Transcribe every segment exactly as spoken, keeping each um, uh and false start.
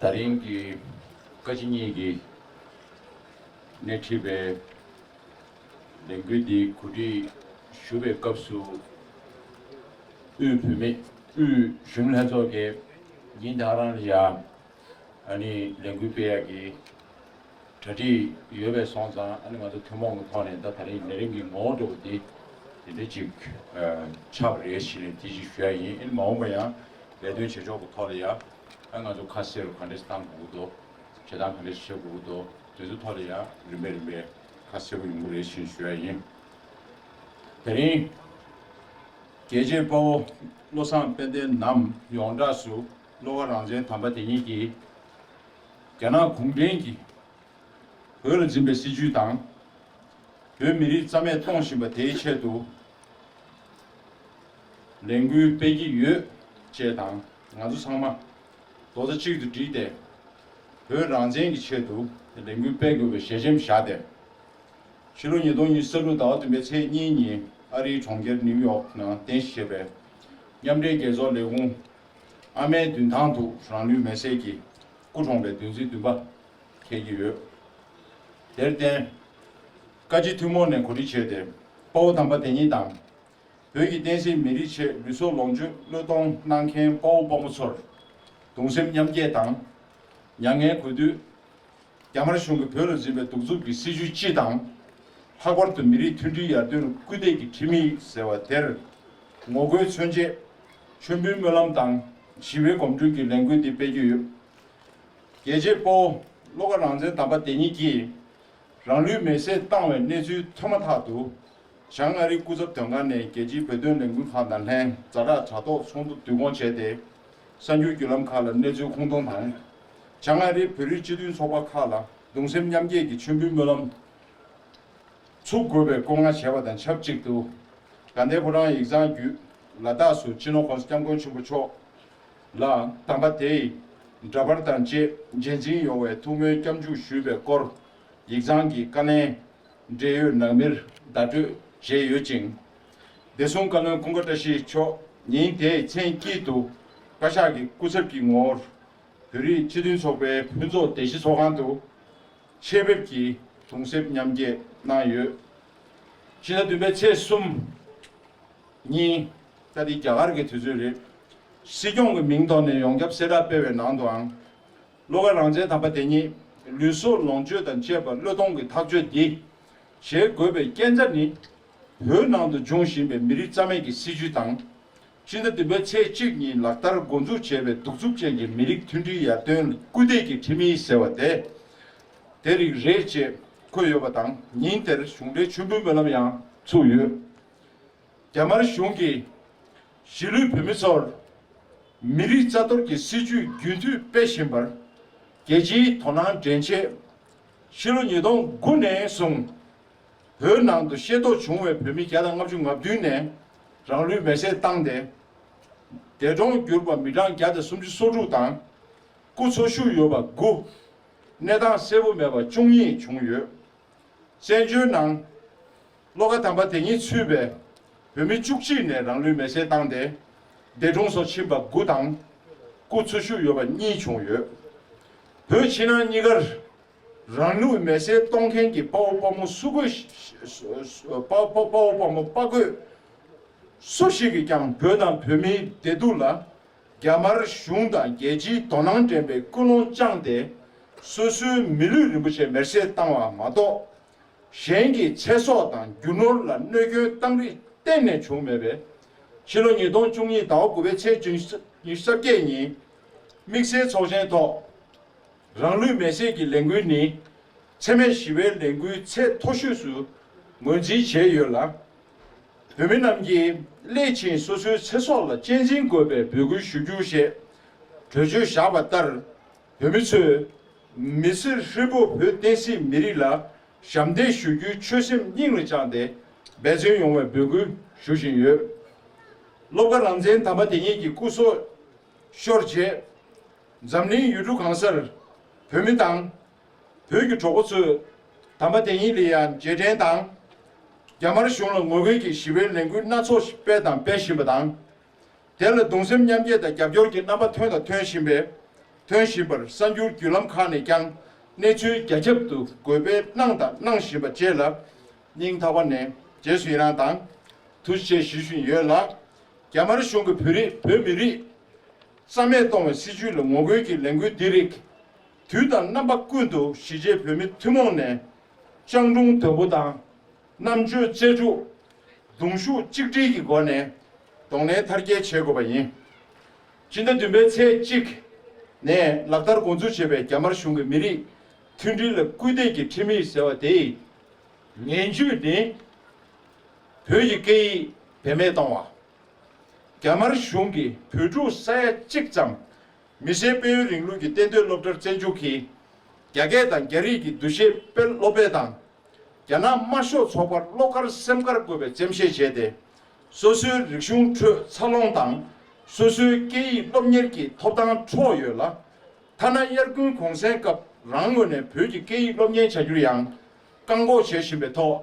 ད་རིང་གི་བཀའ་སྤྱི་གཉིས་ཀྱིས་སྣེ་ཁྲིད་པའི་ལས་འགུལ་འདི་གོ་སྒྲིག་ཞུ་བའི་སྐབས་སུ། དབུས་བུད་མེད་དབུས་གཞོན་ནུ་ལྷན་ཚོགས་ཀྱིས་ཉིན་ད་རང་ལ་ཡ་ཨ་ནི་ལས་འགུལ་སྤེལ་ཡག་གི་གྲ་སྒྲིག་ཡོད་པའི་སོང་ཙང་། ཨ་ནི་ང་ཚོ་ཐུན་མོང་གི་ཐོག་ནས་ད་ད་རིང་ལས་རིམ་གྱི་ངོ་བོ་འདྲ་བོ་འདི་དེ་འདྲ་ཅིག་ཨ་ཆགས་པ་རེད་ཞེས་ནས་དེ་ཅིག་ཞུ་ཡ་ཡིན། ཨ་ནི་མ་འོངས་པ་ཡང་ལས་དོན་བྱེད་ཕྱོགས་ཀྱི་ཐོག་ལ་ཡ་ཨ་ང་ཚོ་ཁ་གསལ་རུ་ག་འདྲས་བཏང་དགོས་ཀྱི་འདུག་བྱེད་སྟངས་ག་འདྲས་བྱེད་དགོས་ཀྱི་འདུག་དེ་ཚོའི་ཐོག་ལ་ཡ་རིམ་པས་རིམ་པས་ཁ་གསལ་པོ་ཡོང་གི་རེད་ཞེས་ཞུ་ཡ་ཡིན། དེ་རིང་རྒྱལ་གཅེས་དཔའ་བོ་བློ་བཟང་དཔལ་ལྡན་ནམ་ཡོངས་གྲགས་སུ་བློ་དགའ་རང་བཙན་དམ་པ་དེ་ཉིད་ཀྱིས་རྒྱ་ནག་གུང་ཁྲན་གྱིས་བོད་ལ་འཛིན་པའི་སྲིད་བྱུས་དང་། བོད་མི་རིགས་རྩ་མེད་གཏོང་བཞིན་པ་དེའི་ཆེད་དུ་ལས་འགུལ་སྤེལ་གྱི་ཡོད་ཅེས་དང་། ང་ཚོ་ཚང་མ་རྡོག་རྩ་གཅིག་ཏུ་བསྒྲིལ་ཏེ། བོད་རང་བཙན་གྱི་ཆེད་དུ་ལས་འགུལ་སྤེལ་དགོས་པའི་ཞལ་ཆེམས་བཞག་སྟེ། ཕྱི་ལོ་ཉིས་སྟོང་ཉི་ཤུ་རྩ་དྲུག་ཟླ་བ་བདུན་པའི་ཚེས་གཉིས་ཉིན་ཨ་རིའི་གྲོང་ཁྱེར་ནིའུ་ཡོག་ནང་རྟེན་གཞི་བྱས་པའི་མཉམ་འབྲེལ་རྒྱལ་ཚོགས་ལས་ཁུངས་ཨ་མའི་མདུན་ཐང་དུ་རང་ལུས་མེར་སྲེག་གིས་སྐུ་གྲོངས་པའི་བདུན་ཚིགས་བདུན་པ་འཁེལ་གྱི་ཡོད། དེར་བརྟེན། བཀའ་སྤྱི་ཐུན་མོང་ནས་གོ་སྒྲིག་བྱས་ཏེ། དཔའ་བོ་དམ་པ་དེ་ཉིད་དང་། བོད་ཀྱི་བསྟན་སྲིད་མི་རིགས་ཆེད་ལུས་སྲོག་ལོངས་སྤྱོད་བློས་གཏོང་གནང་མཁན་དཔའ་བོ་དཔའ་མོ་ཚོར་གདུང་སེམས་མཉམ་སྐྱེད་དང་། མྱ་ངན་གུས་འདུད། རྒྱ་དམར་གཞུང་གིས་བོད་ལ་འཛིན་པའི་གདུག་རྩུབ་ཀྱི་སྲིད་བྱུས་སྤྱི་དང་། ལྷག་པར་དུ་མི་རིགས་མཐུན་སྒྲིལ་ཡར་ཐོན་ལ་སྐུལ་འདེད་ཀྱི་ཁྲིམས་ཡིག་ཟེར་བ་དེར་ངོ་རྒོལ་མཚོན་ཆེད་མཆོད་འབུལ་སྨོན་ལམ་དང་ཞི་བའི་གོམ་བགྲོད་ཀྱི་ལས་འགུལ་འདི་སྤེལ་རྒྱུ་ཡོད། རྒྱལ་གཅེས་དཔའ་བོ་བློ་དགའ་རང་བཙན་དམ་པ་དེ་ཉིད་ཀྱིས་རང་ལུས་མེར་སྲེག་བཏང་བའི་གནས་ཚུལ་ཐོན་མ་ཐག་ཏུ། བྱང་ཨ་རིའི་སྐུ་ཚབ་དོན་ཁང་ནས་རྒྱལ་སྤྱིའི་བོད་དོན་ལས་འགུལ་ཁག་དང་ལྷན་ཛ་དྲག་དྲ་ཐོག་ཚོགས་འདུ་བསྡུ་སྐོང་བྱས་ཏེ། གསར་འགྱུར་བརྒྱུད་ལམ་ཁག་ལ་གནས་ཚུལ་ཁུངས་གཏོང་དང་། བྱང་ཨ་རིའི་བོད་རིགས་སྤྱི་མཐུན་ཚོགས་པ་ཁག་ལ་གདུང་སེམས་མཉམ་སྐྱེད་ཀྱི་མཆོད་འབུལ་སྨོན་ལམ་ཚུགས་དགོས་པའི་བཀའ་མོལ་བྱས་པ་དང་ཆབས་ཅིག་ཏུ། དགའ་ལྡན་ཕོ་བྲང་ཡིག་ཚང་བརྒྱུད་ལ་དྭགས་སུ་སྤྱི་ནོར་༸གོང་ས་༸སྐྱབས་མགོན་ཆེན་པོ་མཆོག་ལ་དམ་པ་དེས་འདྲ་པར་དང་བཅས་རྗེས་འཛིན་ཡོང་བའི་ཐུགས་སྨོན་སྐྱབས་འཇུག་ཞུས་པའི་སྐོར་ཡིག་ཚང་གི་བཀའ་ལན་འབྲེལ་ཡོད་ནང་མིར་བརྡ་སྤྲོད་བྱས་ཡོད་ཅིང་། བདེ་སྲུང་བཀའ་བློན་ཀུན་དགའ་བཀྲ་ཤིས་མཆོག་ཉིན་དེའི་མཚན་དཀྱིལ་དུ་བཀའ་ཤག་གི་སྐུ་ཚབ་ཀྱི་ངོ་བོར་བོད་རིགས་སྤྱི་མཐུན་ཚོགས་པའི་ཕུན་ཚོགས་བདེ་སྐྱིད་ཚོགས་ཁང་དུ་ཆེད་ཕེབས་ཀྱིས་གདུང་སེམས་མཉམ་སྐྱེད་གནང་ཡོད། ཕྱི་ཟླ་བདུན་པའི་ཚེས་གསུམ་ཉིན། ད་འདི་རྒྱ་གར་གྱི་དུས་ཚོད་རེད། སྲིད་སྐྱོང་གི་མིང་ཐོག་ནས་ཡོངས་ཁྱབ་གསལ་བསྒྲགས་སྤེལ་བའི་ནང་དུའང་། བློ་དགའ་རང་བཙན་དམ་པ་དེ་ཉིད་ལུས་སྲོག་ལོངས་སྤྱོད་དང་བཅས་པ་བློས་གཏོང་གི་ཐག་གཅོད་འདི། བྱེད་དགོས་པའི་རྐྱེན་རྩ་ནི། བོད་ནང་དུ་འབྱུང་བཞིན་པའི་མི་རིགས་རྩ་མེད་ཀྱི་སྲིད་བྱུས་དང་། ཕྱི་ཟླ་བདུན་པའི་ཚེས་གཅིག་ཉིན་ལག་བསྟར་འགོ་འཛུགས་བྱས་པའི་གདུག་རྩུབ་ཅན་གྱི་མི་རིགས་མཐུན་སྒྲིལ་ཡར་ཐོན་ལ་སྐུལ་འདེད་ཀྱི་ཁྲིམས་ཡིག་ཟེར་བ་དེ། དེ་རིགས་རེད་ཅེས་འཁོད་ཡོད་པ་དང་། ཉིན་དེར་གཞུང་འབྲེལ་མཆོད་འབུལ་སྨོན་ལམ་ཡང་ཚུགས་ཡོད། རྒྱ་དམར་གཞུང་གིས་གཞིས་ལུས་བོད་མི་ཚོར་མི་རིགས་རྩ་གཏོར་གྱི་སྲིད་བྱུས་རྒྱུན་མཐུད་སྤེལ་བཞིན་པར་རྒྱལ་སྤྱིའི་དོ་སྣང་འདྲེན་ཆེད། ཕྱི་ལོ་ཉིས་སྟོང་དགུ་ནས་བཟུང་བོད་ནང་དུ་ཤེས་རྟོགས་བྱུང་བའི་བོད་མི་བརྒྱ་དང་ལྔ་བཅུ་ང་བདུན་ནས་རང་ལུས་མེར་སྲེག་བཏང་སྟེ། འདས་གྲོངས་གྱུར་པ་མི་གྲངས་བརྒྱ་དང་སུམ་ཅུ་སོ་དྲུག་དང་། སྐུ་འཚོ་བཞུགས་ཡོད་པ་དགུ། གནས་སྟངས་གསལ་པོ་མེད་པ་བཅུ་གཉིས་བྱུང་ཡོད། བཙན་བྱོལ་ནང་། བློ་དགའ་དམ་པ་དེ་ཉིད་ཚུད་པའི་བོད་མི་བཅུ་གཅིག་ནས་རང་ལུས་མེར་སྲེག་བཏང་སྟེ། འདས་གྲོངས་སུ་ཕྱིན་པ་དགུ་དང་། སྐུ་འཚོ་བཞུགས་ཡོད་པ་གཉིས་བྱུང་ཡོད། བོད་ཕྱི་ནང་གཉིས་ཀར་རང་ལུས་མེར་སྲེག་གཏོང་མཁན་གྱི་དཔའ་བོ་དཔའ་མོ་སུ་དགོས། དཔའ་དཔའ་དཔའ་བོ་དཔའ་མོ་དཔའ་རྒོད་སུ་ཞིག་གིས་ཀྱང་བོད་དང་བོད་མིའི་བདེ་སྡུག་ལ། རྒྱ་དམར་གཞུང་དང་རྒྱལ་སྤྱིའི་དོ་སྣང་འདྲེན་པའི་ཀུན་སློང་བཅངས་ཏེ། སོ་སོའི་མི་ལུས་རིན་པོ་ཆེ་མེར་སྲེག་བཏང་བ་མ་གཏོགས། གཞན་གྱི་ཚེ་སྲོག་དང་རྒྱུ་ནོར་ལ་གནོད་སྐྱོན་བཏང་རིགས་གཏན་ནས་བྱུང་མེད་པས། ཕྱི་ལོ་ཉིས་སྟོང་བཅུ་གཉིས་ཟླ་བ་དགུ་པའི་ཚེས་ཉི་ཤུ་རྩ་བརྒྱད་ཉིན། དམིགས་བསལ་ཚོགས་ཆེན་ཐོག་རང་ལུས་མེར་སྲེག་གི་ལས་འགུལ་ནི། འཚེ་མེད་ཞི་བའི་ལས་འགུལ་ཚད་མཐོ་ཤོས་སུ་ངོས་འཛིན་བྱས་ཡོད་ལ། བོད་མི་རྣམས་ཀྱིས་སླད་ཕྱིན་སོ་སོའི་ཚེ་སྲོག་ལ་གཅེས་འཛིན་དགོས་པའི་འབོད་སྐུལ་ཞུ་རྒྱུ་ཞེས་གྲོས་ཆོད་བཞག་པ་ལྟར། བོད་མི་ཚོས་མི་ཚེ་ཧྲིལ་པོ་བོད་བསྟན་སྲིད་མི་རིགས་ལ་ཞབས་འདེགས་ཞུ་རྒྱུའི་ཆོད་སེམས་སྙིང་ལ་བཅངས་ཏེ་འབད་བརྩོན་ཡོང་བའི་འབོད་སྐུལ་ཞུ་བཞིན་ཡོད། བློ་དགའ་རང་བཙན་དམ་པ་དེ་ཉིད་ཀྱི་སྐུ་སྲོག་ཤོར་རྗེས། འཛམ་གླིང་ཡུལ་གྲུ་གང་སར་བོད་མི་དང་། བོད་ཀྱི་གྲོགས་པོ་ཚོས་དམ་པ་དེ་ཉིད་ལ་ཡང་རྗེས་དྲན་དང་། རྒྱ་དམར་གཞུང་ལ་ངོ་རྒོལ་གྱི་ཞི་བའི་ལས་འགུལ་སྣ་ཚོགས་ཤིག་སྤེལ་དང་སྤེལ་བཞིན་པ་དང་། དེ་ལ་གདུང་སེམས་མཉམ་སྐྱེད་དང་རྒྱབ་སྐྱོར་གྱི་རྣམ་པ་ཐོན་དང་ཐོན་བཞིན་པས། ཐོན་བཞིན་པར་གསར་འགྱུར་བརྒྱུད་ལམ་ཁག་ནས་ཀྱང་གནས་ཚུལ་རྒྱ་ཁྱབ་ཏུ་འགོད་སྤེལ་གནང་དང་གནང་བཞིན་པ་བཅས་ལ་སྙིང་ཐག་པ་ནས་རྗེས་སུ་ཡི་རང་དང་ཐུགས་རྗེ་ཆེ་ཞུ་བཞིན་ཡོད་ལ། རྒྱ་དམར་གཞུང་གིས་བོད་རིགས་བོད་མི་རིགས་རྩ་མེད་གཏོང་བའི་སྲིད་བྱུས་ལ་ངོ་རྒོལ་གྱི་ལས་འགུལ་འདི་རིགས་དུས་དང་རྣམ་པ་ཀུན་ཏུ་གཞིས་བྱེས་བོད་མི་ཐུན་མོང་ནས་སྤྱང་གྲུང་དོད་པོ་དང་། རྣམ་དཔྱོད་རྩལ་སྤྲུགས། གདུང་ཤུགས་གཅིག་སྒྲིལ་གྱི་སྒོ་ནས་གདོང་ལེན་མཐར་སྐྱེལ་བྱེད་དགོས་པ་ཡིན། སྤྱི་ཟླ་བདུན་པའི་ཚེས་གཅིག་ནས་ལག་བསྟར་འགོ་འཛུགས་བྱས་པའི་རྒྱ་དམར་གཞུང་གི་མི་རིགས་མཐུན་སྒྲིལ་ལ་སྐུལ་འདེད་ཀྱི་ཁྲིམས་ཡིག་ཟེར་བ་དེ་ཡི་ངན་ཇུས་ནི། བོད་ཀྱི་སྐད་ཡིག་བེད་མེད་གཏོང་བ། རྒྱ་དམར་གཞུང་གིས་བོད་ཕྲུག་ས་ཡ་གཅིག་ཙམ་མི་སེར་སྤེལ་ཡུལ་རིང་ལུགས་ཀྱི་གཏན་སྡོད་སློབ་གྲྭར་བཙན་འཇུག་གིས་རྒྱ་སྐད་དང་རྒྱ་རིགས་ཀྱི་འདུ་ཤེས་སྤེལ་སློབ་སྤེལ་དང་། རྒྱ་ནག་དམར་ཤོག་ཚོགས་པར་བློ་དཀར་སེམས་དཀར་དགོས་པའི་འཛེམ་བཤད་བྱས་ཏེ། སོ་སོའི་རིག་གཞུང་ཁྲོད་འཚར་ལོངས་དང་སོ་སོའི་སྐད་ཡིག་སློབ་གཉེར་གྱི་ཐོབ་ཐང་འཕྲོག་ཡོད་ལ། ཐ་ན་དབྱར་དགུན་གུང་སེང་སྐབས་རང་ངོས་ནས་བོད་ཀྱི་སྐད་ཡིག་སློབ་གཉེར་བྱ་རྒྱུར་ཡང་བཀག་འགོག་བྱེད་བཞིན་པའི་ཐོག་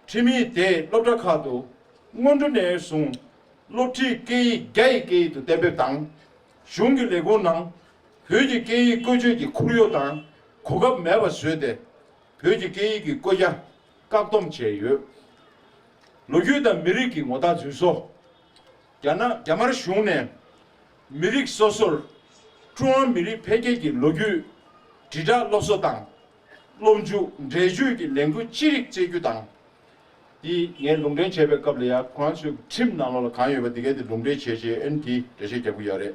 ཁྲིམས་ཡིག་དེས་སློབ་གྲྭ་ཁག་ཏུ་སྔོན་འགྲོ་ནས་བཟུང་སློབ་ཁྲིད་སྐད་ཡིག་རྒྱ་ཡི་སྐད་ཡིག་ཏུ་གཏན་འབེབས་དང་། གཞུང་གི་ལས་ཁུངས་ནང་བོད་ཀྱི་སྐད་ཡིག་བཀོལ་སྤྱོད་ཀྱི་ཁོར་ཡུག་དང་གོ་སྐབས་མེད་པ་བཟོས་ཏེ། བོད་ཀྱི་སྐད་ཡིག་གི་བཀོད་རྒྱ་བཀག་སྡོམ་བྱས་ཡོད། ལོ་རྒྱུས་དང་མི་རིགས་ཀྱི་ངོ་རྟགས་རྫུན་བཟོ། རྒྱ་ནག་རྒྱ་དམར་གཞུང་ནས་མི་རིགས་སོ་སོར་ཀྲུང་ཧྭ་མི་རིགས་འཕེལ་རྒྱས་ཀྱི་ལོ་རྒྱུས་དྲིལ་བསྒྲགས་སློབ་གསོ་དང་། སློབ་འཇུག་འགྲེལ་བརྗོད་ཀྱི་ལས་འགུལ་ཅི་རིགས་བཙལ་རྒྱུ་དང་། འདི་ངས་ལུང་འདྲེན་བྱས་པའི་སྐབས་ལ་ཡང་ཁོ་རང་ཚོའི་ཁྲིམས་ནང་ལོགས་ལ་གང་ཡོད་པ་འདི་གའི་དེ་ལུང་འདྲེན་བྱས་རྗེས་ཨན་དེ་འགྲེལ་བཤད་རྒྱག་གི་ཡོད་རེད།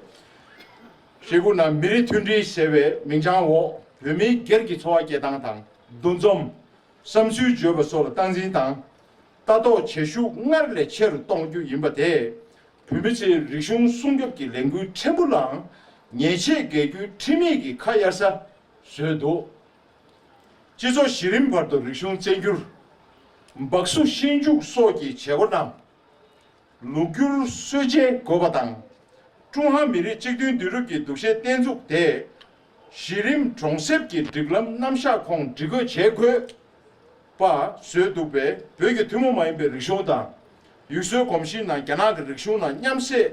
ཤེས་ཁུག་ནང་མི་རིགས་མཐུན་སྒྲིལ་ཟེར་བའི་མིང་བྱང་འོག་བོད་མིའི་སྒེར་གྱི་འཚོ་བ་སྐྱེལ་སྟངས་དང་འདུ་འཛོམས། བསམ་ཚུལ་བརྗོད་པ་སོགས་ལ་སྟངས་འཛིན་དང་། ལྟ་རྟོག་བྱེད་ཤུགས་སྔར་ལས་ཆེ་རུ་གཏོང་རྒྱུ་ཡིན་པ་དེས། བོད་མི་ཚོའི་རིག་གཞུང་སྲུང་སྐྱོབ་ཀྱི་ལས་འགུལ་ཕྲན་བུ་ལའང་ཉེས་ཆད་འགེལ་རྒྱུའི་ཁྲིམས་ཡིག་གི་ཁ་གཡར་ས་བཟོས་འདུག་སྤྱི་ཚོགས་གཞི་རིམ་བར་དུ་རིག་གཞུང་བཙན་སྒྱུར། འབག་བཟོ་ཤེས་འཇུག་སོགས་ཀྱི་བྱེད་སྒོ་རྣམས། ལུགས་སྒྱུར་སྲོལ་འབྱེད་དགོས་པ་དང་། ཀྲུང་ཧྭ་མི་རིགས་གཅིག་མཐུན་འདུས་གྲུབ་ཀྱི་འདུ་ཤེས་བརྟན་ཚུགས་དེ། གཞི་རིམ་གྲོང་གསེབ་ཀྱི་སྒྲིག་ལམ་རྣམ་གཞག་ཁོངས་སྒྲིག་འགོད་བྱེད་དགོས་པ་བཟོས་འདུག་པས། བོད་ཀྱི་ཐུན་མོང་མ་ཡིན་པའི་རིག་གཞུང་དང་། ཡུལ་སྲོལ་གོམས་གཤིས་ནང་རྒྱ་ནག་གི་རིག་གཞུང་ནང་མཉམ་བསྲེས་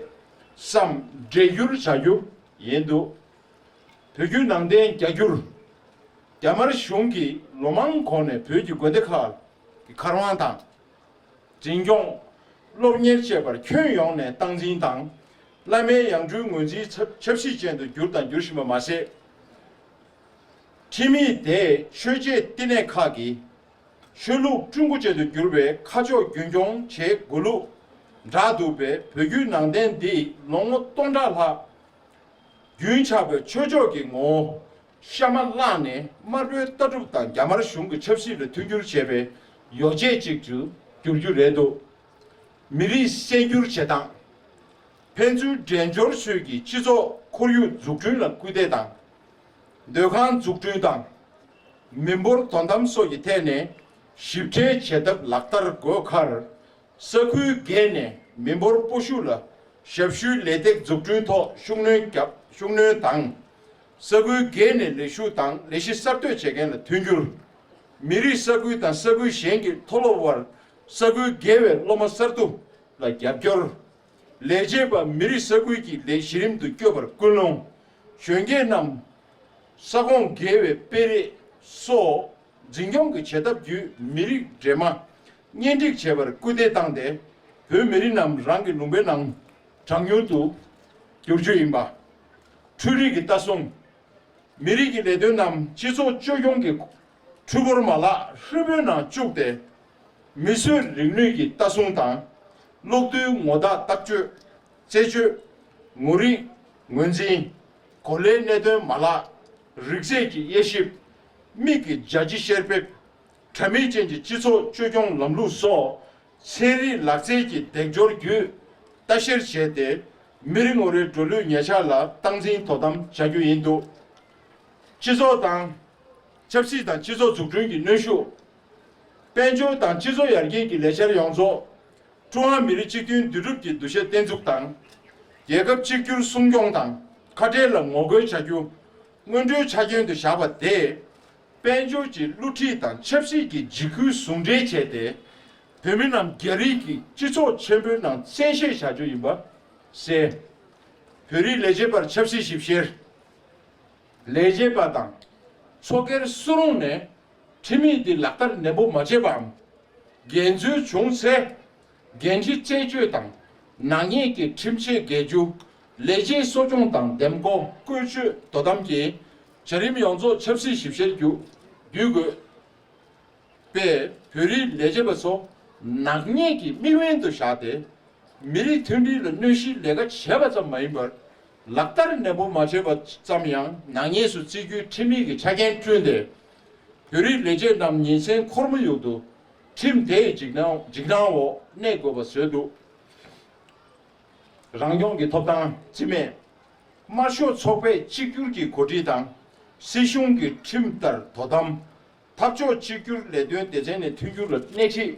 སམ་འདྲེས་སྒྱུར་བྱ་རྒྱུ་ཡིན་འདུག་བོད་བརྒྱུད་ནང་བསྟན་རྒྱ་སྒྱུར། རྒྱ་དམར་གཞུང་གིས་ལོ་མང་གོང་ནས་བོད་ཀྱི་དགོན་སྡེ་ཁག་གི་མཁར་དབང་དང་། འཛིན་སྐྱོང་། སློབ་གཉེར་བཅས་པར་ཁྱོན་ཡོངས་ནས་སྟངས་འཛིན་དང་། བླ་མའི་ཡང་སྤྲུལ་ངོས་འཛིན་ཚབ་ཆབ་སྲིད་ཅན་དུ་གྱུར་དང་འགྱུར་བཞིན་པ་མ་ཟད། ཁྲིམས་ཡིག་དེས་ཆོས་བྱེད་བསྟི་གནས་ཁག་གི་ཆོས་ལུགས་སྤྲུལ་སྐུ་ཅན་དུ་གྱུར་པའི་ཁ་ཕྱོགས་རྒྱུན་སྐྱོང་བྱེད་དགོས་ལུགས་བསྒྲགས་འདུག་པས། བོད་བརྒྱུད་ནང་བསྟན་འདི་ལོ་ངོ་སྟོང་ཕྲག་ལྷག་རྒྱུན་ཆགས་པའི་ཆོས་ཕྱོགས་ཀྱི་ངོ་བོ་གཤའ་མ་བརླགས་ནས་དམར་པོའི་ལྟ་གྲུབ་དང་རྒྱ་དམར་གཞུང་གི་ཆབ་སྲིད་ལ་མཐུན་འགྱུར་བྱས་པའི་ཡོ་བྱད་ཅིག་ཏུ་འགྱུར་རྒྱུ་རེད་འདུག་མི་རིགས་གསལ་འགྱུར་བྱེད་སྟངས། ཕན་ཚུན་འགྲན་སྦྱོར་ཚུལ་གྱིས་སྤྱི་ཚོགས་ཁོར་ཡུག་འཛུགས་སྐྲུན་ལ་སྐུལ་འདེད་དང་། སྡོད་ཁང་འཛུགས་སྐྲུན་དང་། མི་འབོར་དོ་དམ་སོགས་ཀྱི་ཐད་ནས་ཞིབ་ཕྲའི་བྱེད་ཐབས་ལག་བསྟར་དགོས་ཁར། ས་ཁུལ་བརྒལ་ནས་མི་འབོར་སྤོ་ཤུགས་ལ་ཞབས་ཞུའི་ལས་སྟེགས་འཛུགས་སྐྲུན་ཐོག་ཤུགས་སྣོན་བརྒྱབ། ཤུགས་སྣོན་དང་། ས་ཁུལ་བརྒལ་ནས་ལས་ཞུགས་དང་ལས་གཞི་གསར་གཏོད་བྱེད་མཁན་ལ་མཐུན་འགྱུར། མི་རིགས་ས་ཁུལ་དང་ས་ཁུལ་གཞན་གྱི་མཐོ་སློབ་བར་ས་ཁུལ་བརྒལ་བའི་སློབ་མ་གསར་བསྡུ་ལ་རྒྱབ་སྐྱོར། ལས་བྱེད་པ་མི་རིགས་ས་ཁུལ་གྱི་ལས་གཞི་རིམ་དུ་བསྐྱོད་པར་སྐུལ་སློང་། གཞོན་སྐྱེས་རྣམས་ས་ཁོངས་བརྒལ་བའི་སྤེལ་རེས་སོགས་འཛིན་སྐྱོང་གི་བྱེད་ཐབས་བརྒྱུད་མི་རིགས་འདྲེས་མ་གཉེན་སྒྲིག་བྱེད་པར་སྐུལ་འདེད་བཏང་སྟེ། བོད་མི་རིགས་རྣམས་རང་གི་ལུང་པའི་ནང་གྲངས་ཉུང་དུ་འགྱུར་རྒྱུ་ཡིན་པ། འཕྲུལ་རིག་གི་ལྟ་སྲུང་། མི་རིགས་ཀྱི་ལས་དོན་རྣམས་སྤྱི་ཚོགས་བཅོས་སྐྱོང་གི་འཕྲུལ་འཁོར་མ་ལག་ཧྲིལ་པོའི་ནང་བཅུག་སྟེ། མིས་བཟོས་རིག་ནུས་ཀྱི་ལྟ་སྲུང་དང་། གློག་རྡུལ་ངོ་རྟགས་བརྟག་དཔྱོད། རྩད་གཅོད། ངོ་རིས། ངོས་འཛིན། གོ་ལའི་གནད་དོན་མ་ལག་རིག་རྩལ་གྱི་དབྱེ་ཞིབ། མིག་གི་རྒྱ་ཆེ་བཤེར་འབེབས། དྲ་མིག་ཅན་གྱི་སྤྱི་ཚོགས་བཅོས་སྐྱོང་ལམ་ལུགས་སོགས། ཚན་རིག་ལག་རྩལ་གྱི་སྡེབ་སྦྱོར་བརྒྱུད་ལྟ་བཤེར་བྱས་ཏེ། མི་རེ་ངོ་རེའི་འགྲོ་ལུགས་ཉེ་ཆར་ལ་སྟངས་འཛིན་དོ་དམ་བྱ་རྒྱུ་ཡིན་འདུག་སྤྱི་ཚོགས་དང་། ཆབ་སྲིད་དང་སྤྱི་ཚོགས་འཛུགས་སྐྲུན་གྱི་གནོན་ཤུགས། དཔལ་འབྱོར་དང་སྤྱི་ཚོགས་ཡར་རྒྱས་ཀྱི་ལས་འཆར་ཡོངས་རྫོགས། ཀྲུང་ཧྭ་མི་རིགས་གཅིག་མཐུན་འདུས་གྲུབ་ཀྱི་འདུ་ཤེས་བརྟན་ཚུགས་དང་། རྒྱལ་ཁབ་གཅིག་གྱུར་སྲུང་སྐྱོང་དང་ཁ་བྲལ་ལ་ངོ་རྒོལ་བྱ་རྒྱུ་སྔོན་འགྲོའི་ཆ་རྐྱེན་དུ་བཞག་པ་དེས། དཔལ་འབྱོར་གྱི་བསླུ་བྲིད་དང་ཆབ་སྲིད་ཀྱི་འཇིགས་སྐུལ་ཟུང་འབྲེལ་བྱས་ཏེ། བོད་མི་རྣམས་རྒྱ་རིགས་ཀྱི་སྤྱི་ཚོགས་ཆེན་པོའི་ནང་བཙན་ཤེད་བྱ་རྒྱུ་ཡིན་པ་གསལ། བོད་རིགས་ལས་བྱེད་པར་ཆབ་སྲིད་ཞིབ་བཤེར། ལས་བྱེད་པ་དང་ཚོགས་སྒེར་སུ་རུང་ནས་ཁྲིམས་ཡིག་འདི་ལག་བསྟར་ནན་པོ་མ་བྱས་པའམ། འགལ་འཛོལ་བྱུང་ཚེ། འགན་འཁྲི་རྩད་གཅོད་དང་ནག་ཉེས་ཀྱི་ཁྲིམས་ཆད་འགེལ་རྒྱུ། ལས་བྱེད་གསོ་སྐྱོང་དང་འདེམས་བསྐོ། བཀོལ་སྤྱོད་དོ་དམ་གྱི་བྱ་རིམ་ཡོངས་རྫོགས་ཆབ་སྲིད་ཞིབ་བཤེར་བརྒྱུད་བརྒྱུད་དགོས། པས་བོད་རིགས་ལས་བྱེད་པ་ཚོ་ནག་ཉེས་ཀྱི་དམིགས་འབེན་དུ་བཞག་སྟེ། མི་རིགས་མཐུན་སྒྲིལ་ལ་གནོད་གཞིའི་ལས་ཀ་བྱས་པ་ཙམ་མ་ཡིན་པར། ལག་བསྟར་ནན་པོ་མ་བྱས་པ་ཙམ་ཡང་ནག་ཉེས་སུ་བརྩི་རྒྱུའི་ཁྲིམས་ཡིག་གི་ཆ་རྐྱེན་བསྐྲུན་ཏེ། བོད་རིགས་ལས་བྱེད་རྣམས་ཉིན་མཚན་ཁོར་མོ་ཡུག་ཏུ་ཁྲིམས་དེའི་འཇིགས་སྣང་འཇིགས་སྣང་འོག་གནས་དགོས་པ་བཟོས་འདུག་རང་སྐྱོང་གི་ཐོབ་ཐང་རྩིས་མེད། དམར་ཤོག་ཚོགས་པས་གཅིག་གྱུར་གྱི་གོ་སྒྲིག་དང་། སྲིད་གཞུང་གི་ཁྲིམས་ལྟར་དོ་དམ། འཐབ་ཕྱོགས་གཅིག་གྱུར་ལས་དོན་སྡེ་ཚན་ནས་མཐུན་འགྱུར་ལ་སྣེ་ཁྲིད།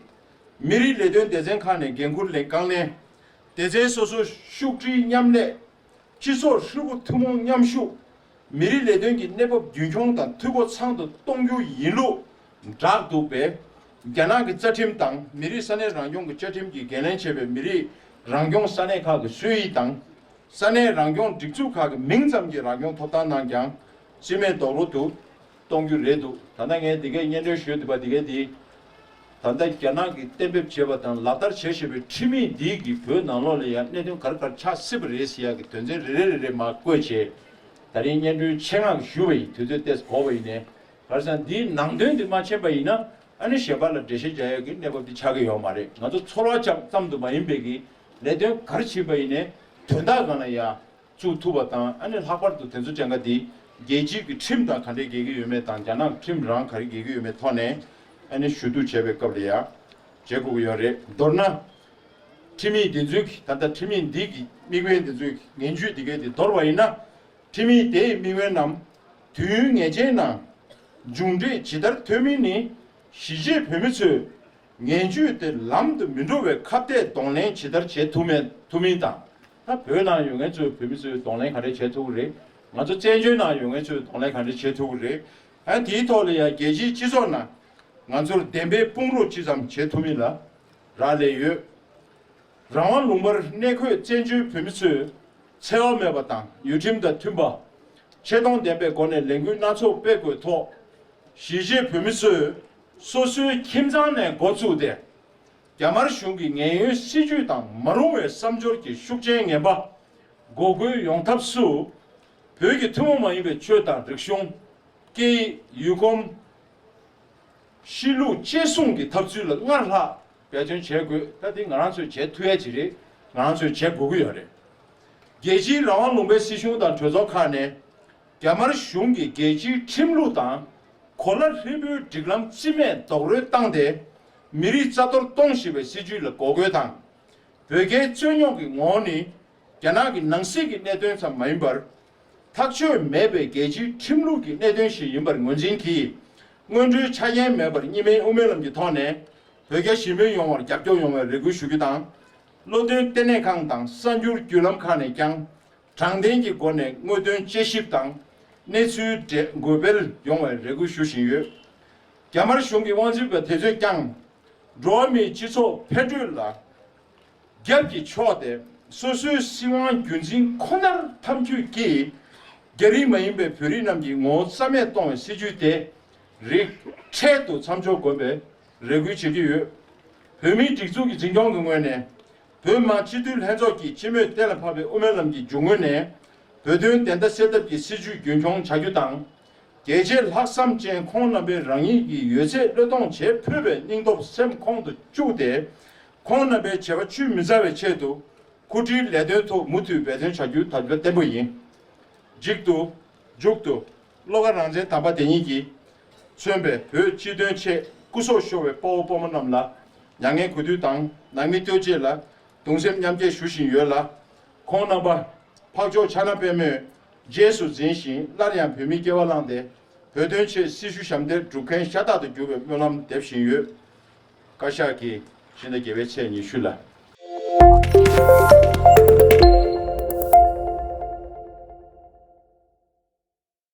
མི་རིགས་ལས་དོན་སྡེ་ཚན་ཁག་ནས་འགན་འཁུར་ལེན་རྐང་ལེན། སྡེ་ཚན་སོ་སོའི་ཤུགས་སྒྲིལ་མཉམ་ལས། སྤྱི་ཚོགས་ཧྲིལ་པོ་ཐུན་མོང་མཉམ་ཞུགས། མི་རིགས་ལས་དོན་གྱི་གནས་བབ་རྒྱུན་འཁྱོངས་དང་འཐུས་སྒོ་ཚང་དུ་གཏོང་རྒྱུ་ཡིན་ལུགས་བསྒྲགས་འདུག་པས། རྒྱ་ནག་གི་རྩ་ཁྲིམས་དང་མི་རིགས་ས་གནས་རང་སྐྱོང་གི་བཅའ་ཁྲིམས་ཀྱིས་འགན་ལེན་བྱས་པའི་མི་རིགས་རང་སྐྱོང་ས་གནས་ཁག་གི་སྲོལ་ཡིག་དང་། ས་གནས་རང་སྐྱོང་སྒྲིག་འཛུགས་ཁག་གི་མིང་ཙམ་གྱི་རང་སྐྱོང་ཐོབ་ཐང་རྣམས་ཀྱང་རྩིས་མེད་རྡོག་རོལ་དུ་གཏོང་རྒྱུ་རེད་འདུག་ད་ལྟ་ངས་འདི་གའི་སྙན་སྒྲོན་ཞུས་འདུག་པ། འདི་གའི་འདི་ད་ལྟ་རྒྱ་ནག་གིས་གཏན་འབེབས་བྱས་པ་དང་ལག་བསྟར་བྱེད་བཞིན་པའི་ཁྲིམས་ཡིག་འདི་གིས་བོད་ནང་ལོགས་ལ་ཡང་གནད་དོན་ག་རེ་ག་རེ་ཆགས་སྲིད་པ་རེད་ཟེར་ཡག་གི་དོན་ཚན་རེ་རེ་རེ་རེ་མར་བཀོད་བྱས། ད་རིང་སྙན་སྒྲོན་ཆེད་མངགས་ཞུས་པ་ཡིན། དུས་ཚོད་ཏོག་ཙམ་འགོར་བ་ཡིན་ནའི། ག་རེ་ཟེར་ན་འདིའི་ནང་དོན་འདི་མ་མཁྱེན་པ་ཡིན་ན། ཨ་ནི་གཞན་པ་ལ་འགྲེལ་བཤད་རྒྱག་ཡག་གི་གནས་བབ་འདི་ཆགས་ཀྱི་ཡོད་མ་རེད། ང་ཚོ་ཚོར་བ་ཙམ་དུ་མ་ཡིན་པའི་གི་ལས་དོན་ག་རེ་བྱེད་པ་ཡིན་ནའི་དོན་དག་སྒང་ལ་ཡ་བཙུགས་ཐུབ་པ་དང་། ཨ་ནི་ལྷག་པར་དུ་དེ་ཚོ་ཅང་ག་འདི་རྒྱལ་སྤྱིའི་གི་ཁྲིམས་དང་ག་འདྲས་འགལ་གྱི་ཡོད་མེད་དང་། རྒྱ་ནག་ཁྲིམས་རང་ག་རེ་འགལ་གྱི་ཡོད་མེད་ཐོག་ནས་ཨ་ནི་ཞུ་གཏུག་བྱས་པའི་སྐབས་ལ་ཡ་བྱེད་དགོས་ཀྱི་ཡོད་རེད། མདོར་ན་ཁྲིམས་ཡིག་འདི་ཚོའི་གི་ད་ལྟ་ཁྲིམས་ཡིག་འདི་གི་དམིགས་འབེན་འདི་ཚོའི་གི་ངན་ཇུས་འདི་གའི་འདི་དོར་བ་ཡིན་ན། ཁྲིམས་ཡིག་དེའི་དམིགས་ཡུལ་རྣམས་དུས་ཡུན་ངེས་ཅན་ནང་མཇུག་འབྲས་ཇི་ལྟར་ཐོན་མིན་ནི། གཞིས་བྱེས་བོད་མི་ཚོས་ངན་ཇུས་དེ་ལམ་དུ་མི་འགྲོ་བའི་ཁ་གཏད་གདོང་ལེན་ཇི་ལྟར་བྱེད་ཐུབ་མིན་ཐུབ་མིན་དང་། ད་བོད་ནང་ཡོད་མཁན་ཚོས་བོད་མི་ཚོས་གདོང་ལེན་ག་འདྲས་བྱེད་ཐུབ་ཀྱི་རེད། ང་ཚོ་བཙན་བྱོལ་ནང་ཡོད་མཁན་ཚོས་གདོང་ལེན་ག་འདྲས་བྱེད་ཐུབ་ཀྱི་རེད། ཨ་དེའི་ཐོག་ལ་ཡང་རྒྱལ་སྤྱིའི་སྤྱི་ཚོགས་ནང་ང་ཚོར་བདེན་པའི་དཔུང་རོགས་ཅི་ཙམ་བྱེད་ཐུབ་མིན་ལ་རག་ལས་ཡོད། རང་དབང་ལུང་པར་གནས་འཁོད་བཙན་བྱོལ་བོད་མི་ཚོས་འཚེ་བ་མེད་པ་དང་ཡུལ་ཁྲིམས་དང་མཐུན་པ། ཆེ་མཐོང་ལྡན་པའི་སྒོ་ནས་ལས་འགུལ་སྣ་ཚོགས་སྤེལ་དགོས་ཐོག་གཞིས་བྱེས་བོད་མི་ཚོས་སོ་སོའི་ཁྱིམ་ཚང་ནས་འགོ་བཙུགས་ཏེ། རྒྱ་དམར་གཞུང་གི་ངན་གཡོའི་སྲིད་བྱུས་དང་མ་རུང་བའི་བསམ་སྦྱོར་གྱི་ཤུགས་རྐྱེན་ངན་པ་འགོག་རྒོལ་ཡོང་ཐབས་སུ། བོད་ཀྱི་ཐུན་མོང་མ་ཡིན་པའི་ཆོས་དང་རིག་གཞུང་། སྐད་ཡིག་ཡུལ་གོམས། གཤིས་ལུགས་བཅད་བཟུང་གི་འཐབ་རྩོད་ལ་སྔར་ལྷག་འབད་བརྩོན་བྱེད་དགོས། ད་དེ་ང་རང་ཚོས་བྱེད་ཐུབ་ཡ་ཅིག་རེད། ང་རང་ཚོས་བྱེད་དགོས་ཀྱི་ཡོད་རེད། རྒྱལ་སྤྱིའི་རང་དབང་ལུང་པའི་སྲིད་གཞུང་དང་གྲོས་ཚོགས་ཁག་ནས་རྒྱ་དམར་གཞུང་གིས་རྒྱལ་སྤྱིའི་ཁྲིམས་ལུགས་དང་གོ་ལ་ཧྲིལ་པོའི་སྒྲིག་ལམ་རྩིས་མེད་རྡོག་རོལ་བཏང་སྟེ། མི་རིགས་རྩ་གཏོར་གཏོང་བཞིན་པའི་སྲིད་བྱུས་ལ་འགོག་རྒོལ་དང་། བོད་རྒྱའི་རྩོད་རྙོག་གི་ངོ་བོ་ནི་རྒྱ་ནག་གི་ནང་སྲིད་ཀྱི་གནད་དོན་ཙམ་མ་ཡིན་པར། ཐག་ཆོད་མེད་པའི་རྒྱལ་སྤྱིའི་ཁྲིམས་ལུགས་ཀྱི་གནད་དོན་ཞིག་ཡིན་པར་ངོས་འཛིན་གྱིས། སྔོན་འགྲོའི་ཆ་རྐྱེན་མེད་པར་གཉིས་སྨན་དབུ་མའི་ལམ་གྱི་ཐོག་ནས་བོད་རྒྱ་ཞི་མོལ་ཡོང་བར་རྒྱབ་སྐྱོར་ཡོང་བའི་རེ་སྐུལ་ཞུ་རྒྱུ་དང་། བློ་འདོན་ལྟེ་གནས་ཁང་དང་གསར་འགྱུར་བརྒྱུད་ལམ་ཁག་ནས་ཀྱང་དྲང་བདེན་གྱི་སྒོ་ནས་དངོས་དོན་དཔྱད་ཞིབ་དང་གནས་ཚུལ་འགྲེལ་འགོད་སྤེལ་ཡོང་བའི་རེ་སྐུལ་ཞུ་བཞིན་ཡོད། རྒྱ་དམར་གཞུང་གི་དབང་འཛིན་པ་དེ་ཚོས་ཀྱང་། འགྲོ་བ་མིའི་སྤྱི་ཚོགས་འཕེལ་འགྲོས་ལ་རྒྱབ་ཀྱིས་ཕྱོགས་ཏེ་སོ་སོའི་སྲིད་དབང་རྒྱུན་འཛིན་ཁོ་ནར་འཐམ་འཁྱུད་ཀྱིས། རྒྱ་རིགས་མ་ཡིན་པའི་བོད་རིགས་རྣམས་ཀྱི་ངོ་བོ་རྩ་མེད་གཏོང་བའི་སྲིད་བྱུས་དེ་རིགས་འཕྲལ་དུ་མཚམས་འཇོག་དགོས་པའི་རེ་སྐུལ་བྱེད་ཀྱི་ཡོད། བོད་མིའི་སྒྲིག་འཛུགས་ཀྱི་འཛིན་སྐྱོང་གི་ངོས་ནས། བོད་མི་མང་སྤྱི་འཐུས་ལྷན་ཚོགས་ཀྱིས་སྤྱི་མོས་གཏན་ལ་ཕབ་པའི་དབུ་མའི་ལམ་གྱི་རྒྱུ་དངོས་ནས། བོད་དོན་བདེན་མཐའ་གསལ་ཐབས་ཀྱི་སྲིད་བྱུས་རྒྱུན་འཁྱོངས་བྱ་རྒྱུ་དང་། རྒྱལ་གཅེས་ལྷག་བསམ་ཅན་ཁོང་རྣམ་པས་རང་ཉིད་ཀྱི་ཡོད་ཚད་བློས་གཏོང་བྱེད་ཕོད་པའི་སྙིང་སྟོབས་སེམས་ཁོང་དུ་བཅུག་སྟེ། ཁོང་རྣམ་པའི་བྱ་བ་ཆུད་མི་ཟ་བའི་ཆེད་དུ་སྐུ་ཕྲེང་ལས་དོན་ཐོག་མུ་མཐུད་འབད་བརྩོན་བྱ་རྒྱུའི་དམ་བཅའ་བརྟན་པོ་ཡིན། མཇུག་ཏུ། མཇུག་ཏུ། བློ་དགའ་རང་བཙན་དམ་པ་དེ་ཉིད་ཀྱིས། མཚོན་པའི་བོད་སྤྱི་དོན་ཆེད་སྐུ་སྲོག་ཤོར་བའི་དཔའ་བོ་དཔའ་མོ་རྣམས་ལ་མྱ་ངན་གུས་འདུད་དང་ནང་མི་ལྟོས་བཅས་ལ་གདུང་སེམས་མཉམ་སྐྱེད་ཞུ་བཞིན་ཡོད་ལ། ཁོང་རྣམ་པ་འཕགས་མཆོག་ཕྱག་ན་པདྨོས་རྗེས་སུ་འཛིན་ཞིང་སླར་ཡང་བོད་མིའི་སྐྱེ་བ་བླངས་ཏེ་བོད་དོན་ཆེད་སྲི་ཞུ་ཞབས་འདེགས་སྒྲུབ་མཁན་ཤ་སྟག་ཏུ་འགྱུར་བའི་སྨོན་ལམ་འདེབས་བཞིན་ཡོད། བཀའ་ཤག་གིས་ཕྱི་ཟླ་བརྒྱད་པའི་ཚེས་ཉི་ཤུ་ལ།